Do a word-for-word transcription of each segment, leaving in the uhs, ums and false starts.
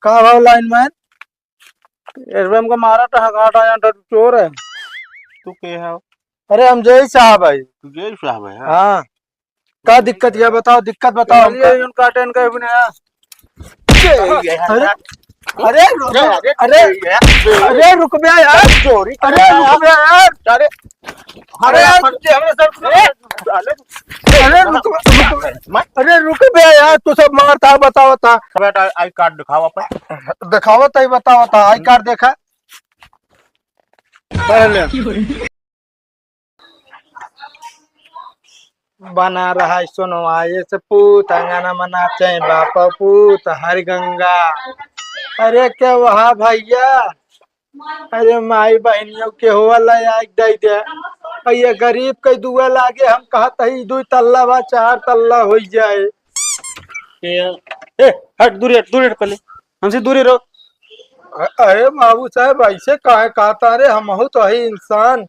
का भाव लाइन मैन? एसबीएम का मारा टहकाट आया, डर चोर है। तू के है? अरे हम जय साहब है। तू जय साहब है, हाँ? हाँ। का दिक्कत है बताओ, दिक्कत बताओ हमका। ये उनका अटेंड कर भी नहीं आया। अरे, अरे, अरे, अरे, अरे रुक बे यार। चोरी अरे रुक बे यार। अरे, अरे यार, हमने सर, अरे, अरे रुक, रुक, अरे रुक बे यार, तू सब मारता बताओ था। बेटा, आई कार्ड दिखाओ अपन। दिखाओ तो ही बताओ था, आई कार्ड देखा। पहले। बना रहा है सोनवा ये से पूत, अंगना में नाचे बाप पूत, हर गंगा। अरे के वहा भैया, अरे माई बहनियों के होला याद दे दे। अ ये गरीब के दुआ लागे, हम कहत हई दुई तल्ला बा, चार तल्ला होई जाए। ए, ए, हट, दूर हट, दूर हट पहले। हमसे दूर ही रहो। अ-, अरे बाबू साहब, ऐसे काहे कहता रे? हमहू तो है इंसान।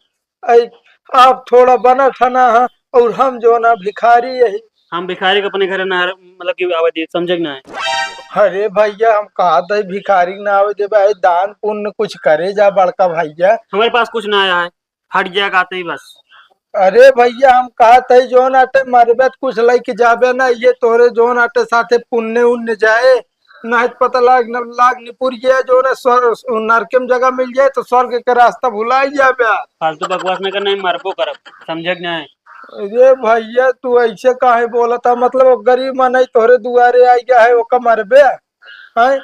ऐ, आप थोड़ा बना ठना है और हम जो ना भिखारी यही। हम भिखारी के अपने घरे ना, मतलब कि आवे दे, समझे कि ना है? अरे भैया, हम कहत है भिखारी के ना आवे देबे, ऐ दान पुण्य कुछ करे जा बड़का भैया। हमारे पास कुछ ना आया है, हट गया कहते ही बस। अरे भैया, हम कहत है जोन आटे मरबे त कुछ लइके जाबे ना, ये तोरे जोन आटे साथे पुण्य उण्य जाए, नहीं त पता लाग न, लाग निपुर गया जो ना स्वर-, नरके में जगह मिल जाए तो स्वर्ग के रास्ता भुला ही जाबे। फालतू बकवास न करना, मरबो करब, समझे कि नहीं? अरे भैया, तू ऐसे काहे बोलत है? मतलब, वो गरीब मनई तोहरे दुआरे आई गया है, ओका मरबे? हैं?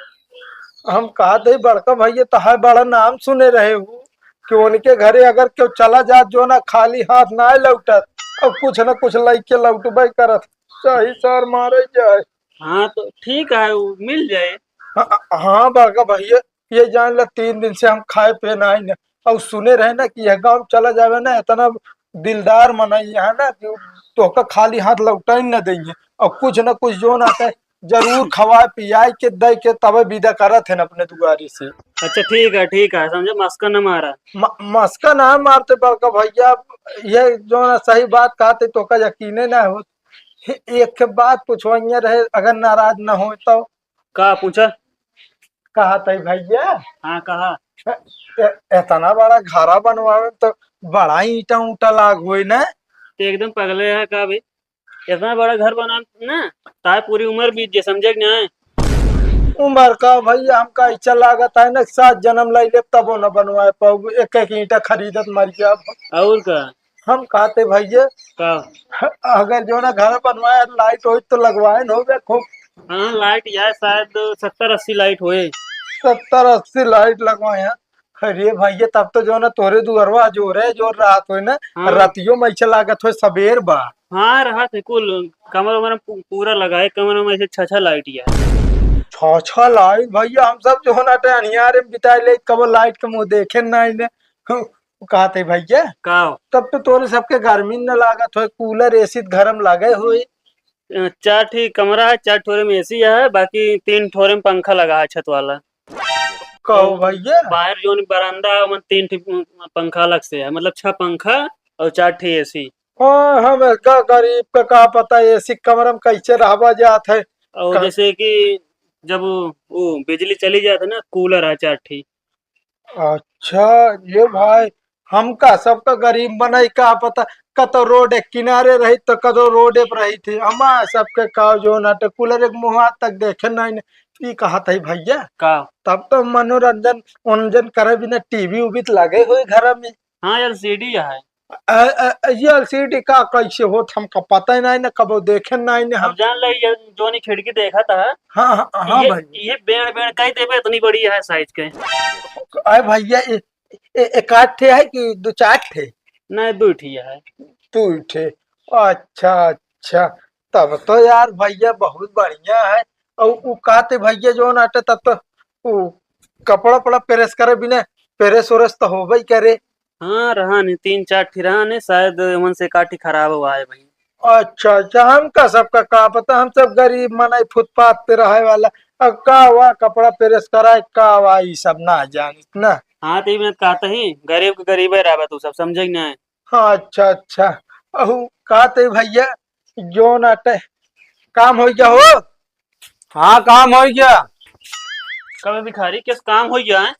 हम कहत है, बड़का भैया, तहार बड़ा नाम सुने रहे हूँ कि उनके घरे अगर केहू चला जात, जो ना खाली हाथ ना लौटत, और कुछ ना कुछ लइके लौटबे करत, चाहे सर मारे जाए। हाँ, तो ठीक है, वो मिल जाए। हाँ, हाँ, बड़का भैया, ये जान ला, तीन दिन से हम खाए पिए ना आई ना, और सुने रहे ना कि यह गाँव चला जावे ना, इतना दिलदार मनई है ना कि तोहका खाली हाथ लौटाई न देंगे, और कुछ ना कुछ जो ना है, जरूर खवाए पियाए के, दे के तबे विदा करत है अपने दुआरी से। अच्छा, ठीक है, ठीक है, समझे, मस्का न मारा। म-, मस्का ना मारते बड़का भैया, ये जो ना सही बात कहते, तोहका यकीने ना होत। एक बात पूछवइया रहे, अगर नाराज न हो तो। का पूछा? कहा तई भैया? हाँ, कहा। ए-, ए-, इतना बड़ा घरा बनवावे में तो बड़ा ईंटा ऊंटा लाग होई ना? ते एकदम पगले है का बे? इतना बड़ा घर बना ना, ताए पूरी उम्र बीत जे, समझे कि नहीं? उम्र का भैया, हमका ऐसा लागत है ना, सात जन्म ले ले तबो न बनवाए पाऊ, एक एक ईंटा खरीदत मर गया। और का? हम कहते भैया, का? अगर जो ना घर बनवाए, लाइट होई तो लगवाए न हो बे खूब। हाँ, लाइट यार शायद सत्तर अस्सी लाइट होए। सत्तर अस्सी लाइट लगवाए हैं। अरे भैया, तब तो जो ना तोरे दुअरवा जोरे जोर रहत होए ना, हाँ। रतियों में ऐसे लागत होए सबेर बा। हाँ, रहत है कुल कमरा वमरा पू-, पूरा लगाए, कमरा में ऐसे छह छह लाइट यार। छह छह लाइट भैया, हम सब जो ना टे अनियारे में बिताए ले, कबो लाइट के मुंह देखे नहीं ने। कहते भैया, का? तब तो तोरे सबके गर्मी न लागत होए, कूलर एसी त घर में लगे होए। अ, चार ठी कमरा है, चार ठोरे में एसी है, बाकी तीन ठोरे में पंखा लगा है छत वाला। कहो और भैया। बाहर जोन बरामदा है, ओमन तीन ठी पंखा अलग से है, मतलब छह पंखा और चार ठी एसी। हाँ, हम का गरीब का, का पता एसी कमरा में कैसे रहबा जात है। और का- जैसे कि जब वो बिजली चली जात है ना, कूलर है चार ठी। अच्छा, ये भाई, हमका सबका गरीब बनाई का पता, कतो रोड एक किनारे रही तो कतो रोडे पर रही थी। हमार सबके का जो ना तो कूलर एक मुँह आज तक देखे नहीं ने। ई कहत है भैया, का? तब तो मनोरंजन, मनोरंजन करे बिना टीवी उवी तो लगे हुए घर में। हाँ, एलसीडी है। अ, अ, अ, ये एलसीडी का कैसे होत, हमका पता ही नहीं ना, कबो देखे नहीं ने हम। अब जान ले, ये जोनी खिड़की देखा था। हाँ, हाँ, हाँ ये, भाई। ये बेड़, बेड़ कई देबे, इतनी बड़ी है साइज के। अरे भैया, ए-, ए-, एक आध ठे है कि दो चार ठे? नहीं, दो ठे है। दो ठे। अच्छा, अच्छा। तब तो यार भैया बहुत बढ़िया है। और उ कहते भैया जो ना आटे, तब तो उ कपड़ा उपड़ा प्रेस करे बिना, प्रेस उरेस तो होबे ही करे। हाँ, रहा नहीं, तीन चार ठी रहा नहीं, शायद मन से काठी खराब हुआ है भाई। अच्छा, अच्छा, हमका सबका का पता, हम सब गरीब मनई फुटपाथ पे रहे वाला। अब का हुआ, कपड़ा प्रेस कराए, का हुआ, ई सब ना जानित ना। हाँ, तो ई बात कहता ही, गरीब के गरीबे रहबे तू सब, समझे कि नहीं? हाँ, अच्छा, अच्छा। अहू कहते भैया, जो ना टे-, काम हो गया हो? हाँ, काम हो गया। कबे भिखारी, किस काम होइ गया है?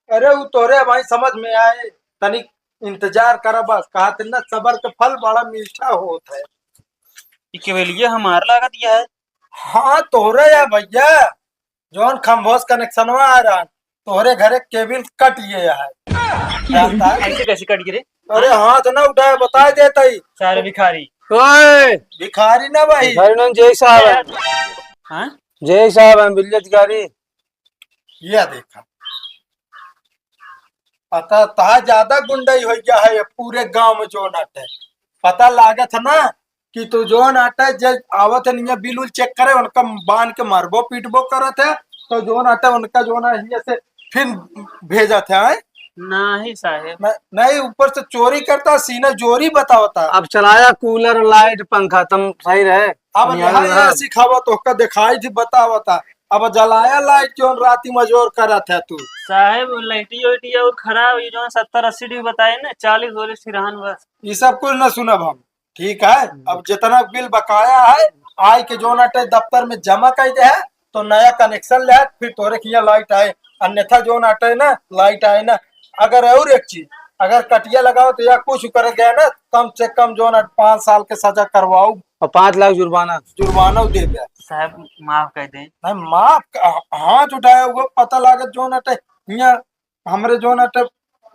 अरे, उ तोहरे भाई समझ में आए, तनिक इंतजार करा बस। कहत ना, सबर के फल बड़ा मीठा होत है। ई केबलिया हमार लागत या है। हाँ, तोहरे या भैया, जौन खंभोस कनेक्शनवा आ रहा, तोहरे घरे केबिल कट गया है। जानता है? ऐसे कैसे कट गया रे? अरे, हाथ ना उठाए, बताए देता ही। सारे भिखारी। ओए! भिखारी ना भाई। भिखारी ना, जेई साहब है। हाँ? जेई साहब है, बिजली अधिकारी। ये देखा, पता तहा ज्यादा गुंडई होइ गया है ये पूरे गांव में। जौन अटे, पता लागत है ना कि तू जौन अटे, जे आवत है निया बिल उल चेक करे, उनका बांध के मारबो पीटबो करत है, तो जौन अटे उनका जौन है हिया से फिर भेजत है, आए? नहीं साहेब। न-, नहीं, ऊपर से चोरी करता, सीना जोरी बतावता। अब चलाया कूलर, लाइट, पंखा, तम सही रहे। अब यहाँ यहाँ रहा। सिखावा तो का दिखाई थी, बतावता। अब जलाया लाइट जौन राती मजोर करत है तू। साहेब, लाइटिया वाइटिया और खराब, ये जौन सत्तर अस्सी डिग्री बताए ना, चालीस वालीस ठिरान बस। ये सब कुछ ना सुनब हम, ठीक है? हम्म। अब जितना बिल बकाया है, आए के जौन अटे दफ्तर में जमा कर दे है, तो नया कनेक्शन ले, फिर तोरे किया लाइट आए, अन्यथा जौन अटे ना, लाइट आए ना। अगर और एक चीज, अगर कटिया लगाओ तो या कुछ कर गया ना, कम से कम जौन अटे पाँच साल के सजा करवाओ। और पाँच लाख जुर्माना। जुर्माना दे दे। साहब, माफ कर दें। नहीं, माफ क-, हाथ उठाया हुआ, पता लागत जौन अटे, हियाँ हमरे जौन अटे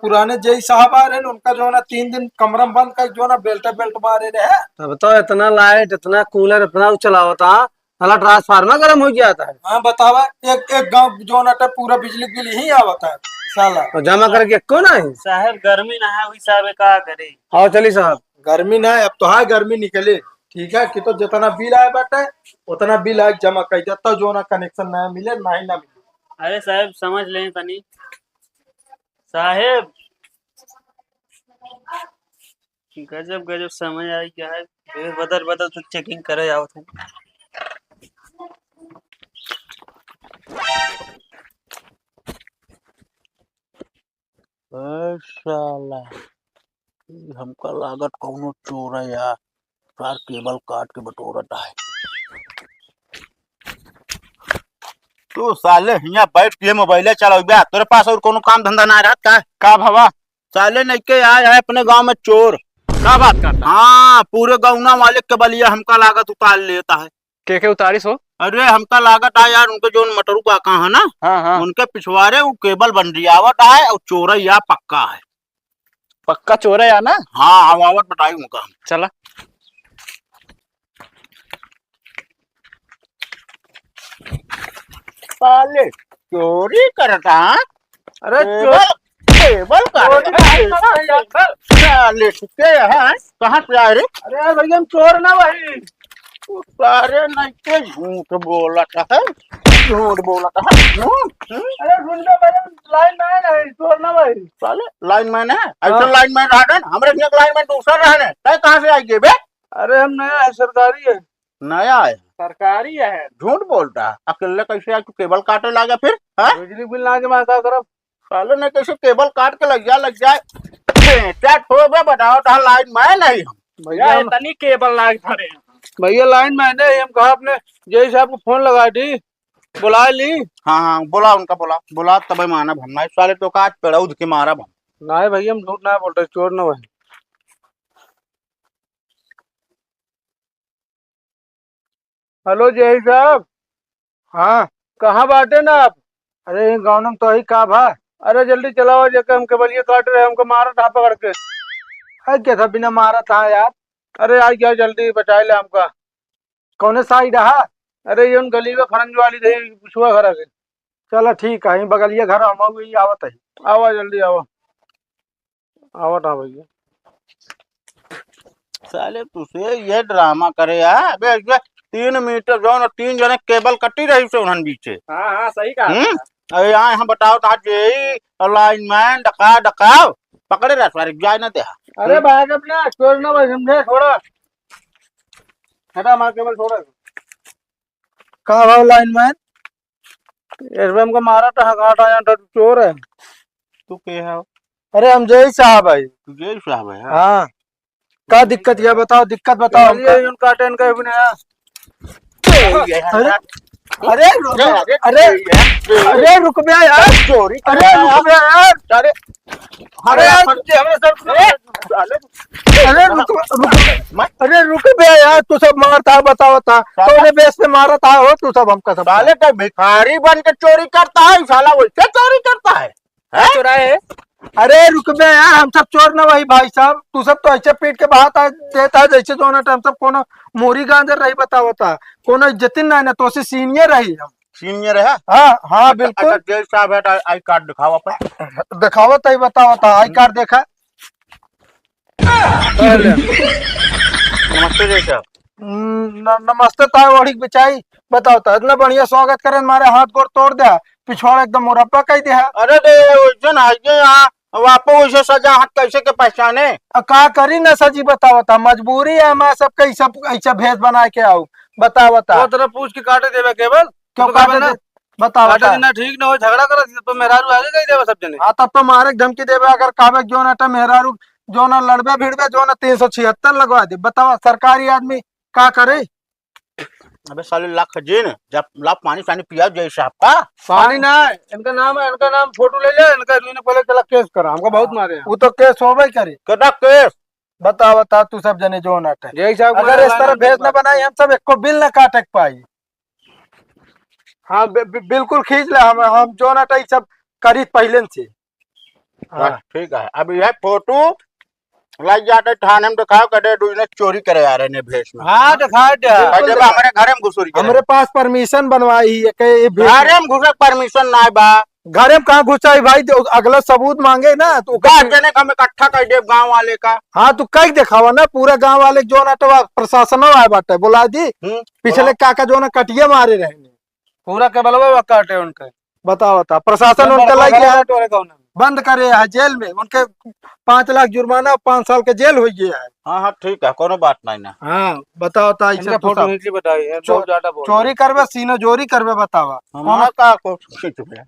पुराने जेई साहब आ रहे हैं, उनका जौन है तीन दिन कमरा में बंद कर जौन है बेल्ट बेल्ट मारे रहे। तब तो इतना लाइट, इतना कूलर, इतना उ चलावता, साला ट्रांसफार्मर गरम हो जाता है। हाँ, बतावा, एक, एक गांव जौन अटे पूरा बिजली बिल ही आवता है, साला। तो जमा करके को नहीं? साहब, गर्मी ना है, वही साहब का करे। हाँ, चली साहब। गर्मी ना है, अब तो हाँ गर्मी निकले, ठीक है, कि तो जितना बिल आए बाटे, उतना बिल आए जमा कर दे, तो जौन है कनेक्शन नया मिले, नहीं ना मिले। अरे साहब, समझ लें तनी। साहेब, गजब गजब समय आई गया है। ये बदल बदल तो चेकिंग करे आवत है। ए साला, ई हमका लागत कौनो चोर है यार, सार केबल काट के बटोरत है। तू साले हियाँ बैठ के मोबाइले चलाउबे, तोरे पास और कौनो काम धंधा ना रहत का? का भवा? साले नइके आए है अपने गांव में चोर। का बात करता? हाँ, पूरे गौना वाले के बलिया हमका लागत उतार लेता है। के के उतारिस हो? अरे, हमका लागत है यार, उनके जौन मटरू काका है ना, हाँ, हाँ। उनके पिछवारे वो केबल बंडियावत है और चोरैया पक्का है। पक्का चोरैया ना? हाँ, हम आवत बताई उनका। चला। साले चोरी करता, हाँ? अरे केबल, चोर, केबल का चोरी रे? नहीं करता, साले के यहाँ, कहाँ से आए रे? अरे यार भैया, हम चोर ना भाई। तू सारे नहीं के झूठ बोलत है, झूठ बोलत है, झूठ, हम्म? अरे सुन ना भाई, लाइन में है नहीं, चोर ना भाई। साले लाइन मैन है, ऐसा हाँ। लाइन मैन रहा ना, हमरे हियाँ लाइन मैन दूसरा रहा ना, तय कहाँ से आई गे बे? अरे हम नया है, सरकारी है। नया है? सरकारी है। झूठ बोलता है, अकेले कैसे आज तू केबल काटे लागा फिर, हाँ? बिजली बिल ना जमा का करब? साले ने कैसे केबल काट के लग जा, लग जाए। बेटा ठोबे बताओ, तो लाइन मैन नहीं हम। भैया, भैया, हम इतनी केबल लाग धरे हैं। भैया, लाइन मैन है, हम कहा अपने जेई साहब को फोन लगा दी, बुला ली। हाँ, हाँ, बोला उनका, बोला, बोला तबे मानब हम। नहीं साले तो का आज पेड़ौध के मारब हम। नहीं भैया, हम झूठ ना बोल रहे, चोर ना भाई। हेलो जेई साहब। हाँ। कहाँ बाटे ना आप? अरे ये गाँव में तो ही का भा? अरे जल्दी चलावा, जेके हम केबलिया काट रहे, हमको मारत हा पकड़ के। अरे कैसा बिना मारत हा यार? अरे आ गया, जल्दी बचाए ले हमका। कौने साइड हा? अरे ये उन गली में फरंज वाली रही, पिछुआ घर के। चला ठीक है, बगलिया घर हम वही आवत है। आवा जल्दी आवा। आवत हा भैया। साले तुसे ये ड्रामा करे यार। अबे ये तीन मीटर जौन तीन जने केबल कटी रही से उन्हन बीचे। हाँ, हाँ, सही कहा। हम्म? अरे यहाँ, यहाँ बताओ तो आज यही लाइनमैन डका डकाओ पकड़े रह सारे जाए ना दे। अरे हम्म? भाग अपना, छोड़ ना भाई, समझे, छोड़ा। हटा हमारा केबल, छोड़ा। का भाव लाइनमैन? इसमें हमको मारा तो हगाटा यहाँ तो चोर है। तू के है? अरे हम जेई साहब है। तू जेई साहब है, हाँ? हाँ। का दिक्कत है बताओ, दिक्कत बताओ हमका। ये यूं काटे इनका भी नया। अरे, अरे, अरे, अरे, अरे, अरे, रुक बे यार। चोरी अरे, करता है। रुक बे यार। अरे, अरे, अरे यार, यार, तुझे हमने सर, ए, साले। अरे, रुक, रुक। मैं अरे, रुक बे यार, तू सब मारता है, बतावता। साला। तूने बेस पे मारता हो, तू सब हमका सब। साले का भिखारी बन के चोरी करता है, साला वैसे चोरी करता है। हैं? चुराए है। अरे रुक बे यार, हम सब चोर न वही भाई साहब, तू सब तो ऐसे पीट के बात आ देता है जैसे जो ना टाइम सब कोनो मोरी गांजर रही बतावता, कोनो इज्जतिन नहीं ना, तो से सीनियर रही हम। सीनियर है? हाँ, हाँ, अच्छा, बिल्कुल। अच्छा, जज साहब है तो आई कार्ड दिखाओ अपन। दिखावत है, बतावता, आई कार्ड देखा। नमस्ते जज साहब। हम्म, न-, नमस्ते ताय ओढ़ी के बिचाई। बताओ तो, इतना बढ़िया स्वागत करे, मारे हाथ गोड़ तोड़ दे, पिछवाड़ा एकदम मुरब्बा कई दे। अरे दे, वैसे ना आइए यहाँ, अब आपको वैसे सजा हाथ कैसे के पहचाने? अब का करी ना सजी, बताओ तो, मजबूरी है, मैं सब कई सब ऐसा भेष बना के आऊ, बताओ तो। वो तरह पूछ के काटे देवे केवल, क्यों तो काटे कहबे ना, दे? बताओ काटे तो। दिन ना ठीक ना हो, झगड़ा करत, तो मेहरारू आगे कही देवे सब जने। हाँ, तब तो मारे के धमकी देवे, अगर कहबे जो ना तो मेहरारू, जो ना लड़बे भिड़बे, जो ना तीन सौ छिहत्तर लगवा दे। बताओ, सरकारी आदमी का करे? अबे साले लाख जी ने, जब ला पानी सानी पिया जय साहब का। पानी ना है, इनका नाम है, इनका नाम फोटो ले ले, इनका तूने पहले चला केस करा, हमको बहुत मारे हैं। वो तो केस होबे करे। केटा केस? बता, बता, तू सब जने जो ना टे। जय साहब अगर मारे इस तरह लाइन भेज ना बता। बनाई, हम सब एको बिल ना काटे के पाई। हाँ, बि-, बि-, बिल्कुल खींच ले, हम, हम जो ना टे सब करी पहले से। हाँ, हाँ। ठीक है। अब यह फोटो लाई जाते थाने में दिखाओ, कदे दूसरे चोरी करे आ रहे ने भेष में। हाँ, दिखा दे। और जब हमारे घरे में घुसुर के हमरे रहे। पास परमिशन बनवाई है कि ये भेष घरे में घुसे परमिशन ना बा। घरे में कहाँ घुसाई भाई? जो अगला सबूत मांगे ना, तो ओकर गार्जियन के हम इकट्ठा कर देब गांव वाले का। हाँ, तू कई दिखावा ना, पूरा गांव वाले जो ना तो प्रशासन आए बाटे, बुला दी। हम्म, पिछले बुलाओ। काका जो ना कटिया मारे रहे ने। पूरा केबलवा वा काटे उनके। बताओ, बताओ, प्रशासन नंबर उनका लग गया है, बंद करे है जेल में, उनके पाँच लाख जुर्माना, पाँच साल के जेल हो गया है। हाँ, हाँ, ठीक है, कोनो बात नहीं ना। हाँ, बताओ, बताओ, इनका सब तो फोटो सब। खींच के बताइए, चो-, बहुत ज्यादा बोल रहे हैं। चोरी करबे, सीनो जोरी करबे, बतावा। हमारा कौन का को खींच बे?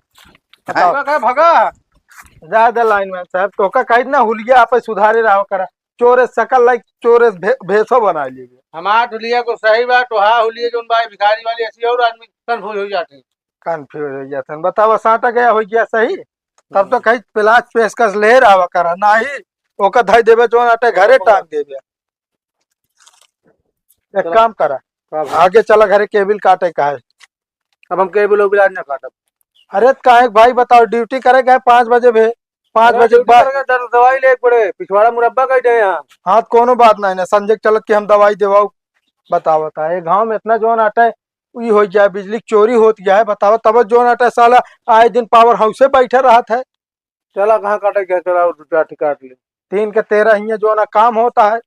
बताओ। भगा, भगा। ज्यादा लाइन में साहब, तो का कही ना हुलिया आप सुधारे रहो करा। चोरे सकल लाइक चोरे भे-, भेसो बना लिए। हमार हुलिया को सही बा, तोहार हुलिया जोन बा, भिखारी वाली ऐसी और आदमी confuse हो जाते हैं। Confuse हो जाते हैं। बतावा, साटा गया हो गया सही? तब तो हम्म। कहीं प्लास पेशकश ले रहा करा, नाही ओका धई देबे, जोन आटे घरे टांग देबे। एक चला। काम करा, का भाई? आगे चला, घरे केबिल काटे का है। अब हम केबिल ओबिल आज ना काटब। अरे, त काहे के भाई, बताओ, ड्यूटी करे गए पाँच बजे भे, पाँच अरे, बजे के ड्यूटी बाद। करे गए, दर-, दवाई ले पड़े, पिछवाड़ा मुरब्बा कह दे यहाँ। हाँ, त कोनो बात नहीं ना, संजय के चलत कि हम दवाई देवाऊ, बताओ, बताओ, ये गाँव में इतना जोन आटे, ई हो जाए, बिजली की चोरी होत गया है, बताओ, तब जोन आटे साला आए दिन पावर हाउसे बैठे रहत है। चला, कहाँ काटे के है? चला, और दो चार ठे काट ले। तीन के तेरह हियाँ जो ना काम होता है,